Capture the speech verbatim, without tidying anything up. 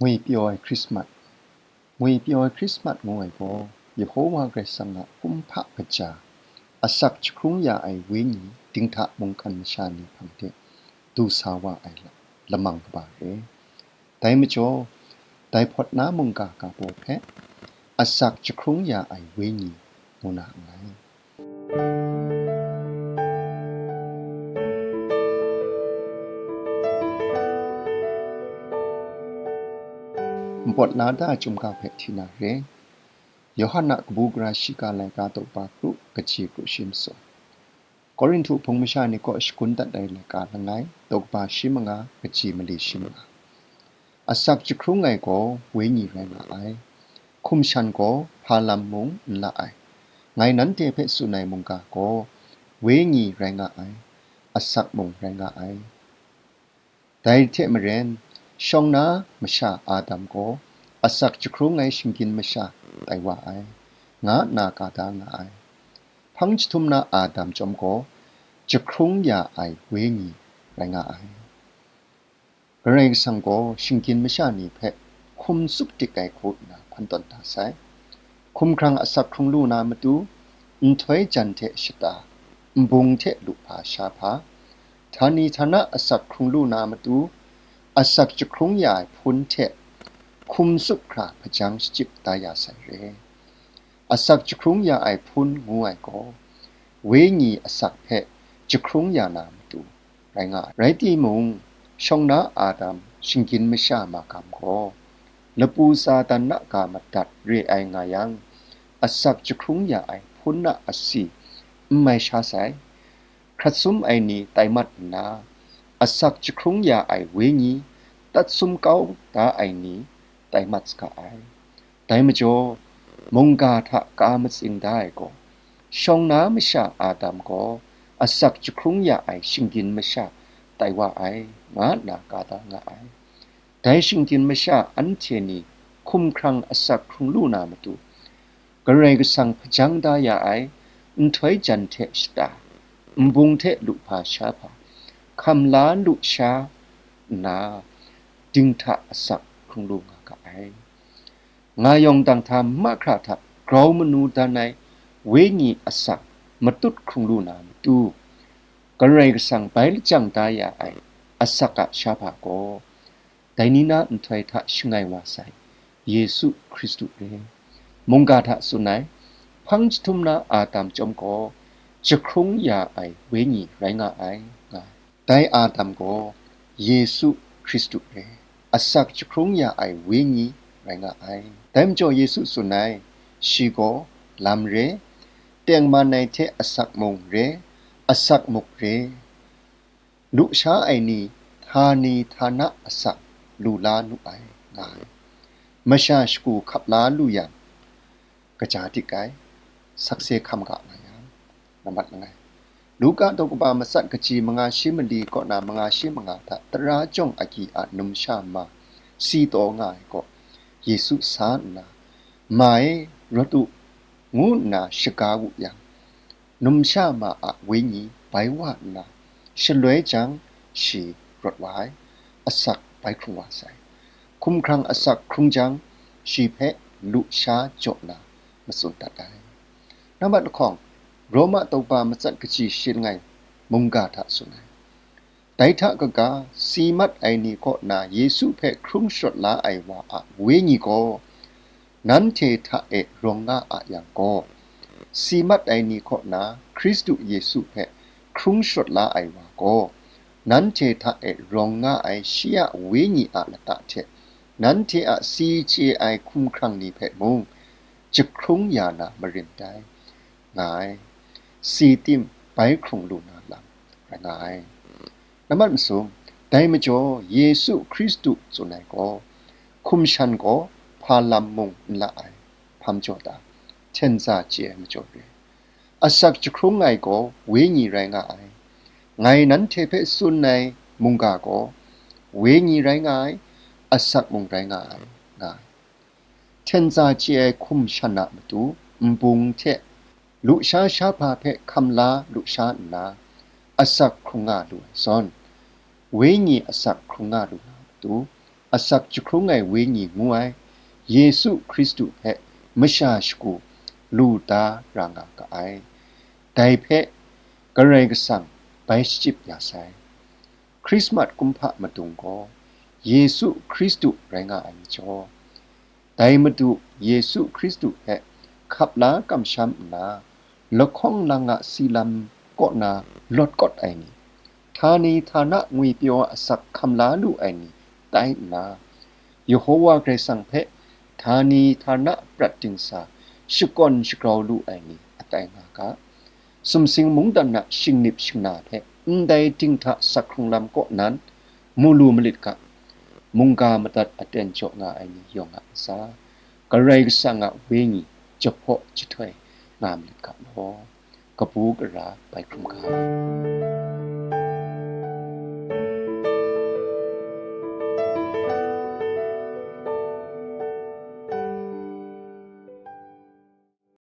Ngwi pyaw ai Hkrismat. Ngwi pyaw ai Hkrismat ngu ai gaw, Yehowa Karai Kasang a kumhpa kaja, asak jahkrung ya ai wenyi dinghta mungkan masha ni hpang de du sa wa ai la-, lamang kaba re. Dai majaw, dai hpawt na mungga ga baw hpe, asak jahkrung ya ai wenyi ngu na nngai. Npawt la da chyum ga hpe hti na re. Yawhan a kabu gara shiga laika tawkpa kru kaji kru shi masum. Korinhtu hpung masha ni kaw shagun dat ai laika langai, tawkpa shi manga, kaji mali shi manga. Asak jahkrung ai gaw wenyi rai nga ai. Hkum shan gaw hpa lam mung n la ai. Ngai nanhte hpe tsun ai mungga gaw wenyi rai nga ai, asak mung rai nga ai. Dai hte maren, shawng na masha Adam gaw asak jahkrung ai shinggyim masha tai wa ai, nga nna ka da nga ai. Hpang jahtum na Adam chyawm gaw jahkrung ya ai wenyi rai nga ai. Karai Kasang gaw shinggyim masha ni hpe hkum tsup dik ai hku nna hpan tawn da sai. Hkumhkrang asak hkrung lu na matu, nhtoi jan hte shata, nbung hte luhpa shahpa, htani htana asak hkrung lu na matu, asak jahkrung ya ai hpun hte hkum tsup hkra hpajang shachyip da ya sai re. Asak jahkrung ya ai hpun ngu ai gaw, wenyi asak hpe jahkrung ya na matu rai nga ai. Rai timung, shawng na Adam shinggyim masha magam gaw, lapu Satan na ga madat re ai nga yang, asak jahkrung ya ai hpun a asi n mai sha sai. Hkrat sum ai ni tai mat nna, asak jahkrung ya ai wenyi tat sum kau da ai ni tai mat saga ai. Dai majaw, mungga hta ka matsing da ai gaw, shawng na masha Adam gaw asak jahkrung ya ai shinggyim masha tai wa ai, nga nna ka da nga ai. Dai shinggyim masha anhte ni hkumhkrang asak hkrung lu na matu, Karai Kasang hpajang da ya ai nhtoi jan hte shata, nbung hte luhpa shahpa, hkam la lusha nna, dinghta asak hkrung lu nga ga ai. Nga yawng dang hta mahkra hta grau manu dan ai wenyi asak matut hkrung lu na matu, Karai Kasang bai lajang da ya ai asak a shahpa gaw, dai ni na nhtoi hta shangai wa sai, Yesu Hkristu re. Mungga hta tsun ai, hpang jahtum na Adam chyawm gaw, jahkrung ya ai wenyi rai nga ai, nga ai. Dai Adam gaw Yesu Hkristu re, asak jahkrung ya ai wenyi rai nga ai. Dai majaw Yesu tsun ai, shi gaw lam re, tengman ai hte asak mung re, asak muk re, lusha ai ni htani htana asak lu la nu ai, nga ai. Masha shagu hkap la lu yang, kaja dik ai, sakse hkam ga nga yang, nambat langai. Luka daw kaba matsat kaji manga shi mali kaw na manga shi manga hta tara jawng agyi a numsha ma si taw nga ai gaw, Yesu sa nna, "Ma e, rawt u," ngu nna shaga wu yang, numsha ma a wenyi bai wa nna, shaloi jang shi rawt wa ai, asak bai hkrung wa sai. Hkumhkrang asak hkrung jang, shi hpe lusha jaw na matsun dat ai. Nambat lahkawng, Roma daw kaba matsat kaji shi langai mungga hta tsun ai. Dai hta kaga, si mat ai ni kaw na Yesu hpe hkrung sharawt la ai wa a wenyi gaw, nanhte hta e rawng nga a yang gaw, si mat ai ni kaw na Hkristu Yesu hpe hkrung sharawt la ai wa gaw, nanhte hta e rawng nga ai shi a wenyi a lata hte, nanhte a si chye ai hkumhkrang ni hpe mung jahkrung ya na marin dai, nga ai. Si tim bai hkrung lu na lam rai nga ai. Nambat masum, dai majaw Yesu Hkristu tsun ai gaw, hkum shan gaw hpa lam mung n la ai, hpa majaw ta, hten tsa chye ai majaw re. Asak jahkrung ai gaw wenyi rai nga ai. Ngai nanhte hpe tsun ai mungga gaw, wenyi rai nga ai, asak mung rai nga ai, nga ai. Hten tsa chye ai hkum shan a matu, nbung hte lusha shahpa hpe hkam la lusha nna, asak hkrung nga lu ai zawn, wenyi asak hkrung nga lu na matu, asak jahkrung ai Wenyi ngu ai Yesu Hkristu hpe masha shagu lu da ra nga ga ai. Dai hpe Karai Kasang bai shachyip ya sai. Hkrismat kumhpa madung gaw Yesu Hkristu rai nga ai majaw, dai Madu Yesu Hkristu hpe hkap la kamsham nna, lahkawng lang a si lam kaw na lawt kawt ai ni, htani htana ngwipyaw a asak hkam la lu ai ni tai nna, Yehowa Karai Kasang hpe htani htana prat dingsa shakawn shagrau lu ai ni a tai nga ga. Sumsing mungdan a shingnip shingna hpe ndai dinghta sak hkrung lam kaw nan mu lu malit ga, mungga madat aten jaw nga ai ni yawng a ntsa, Karai Kasang a Wenyi jahpaw jahtoi nga malit ga law. Kabu gara bai hkrum ga.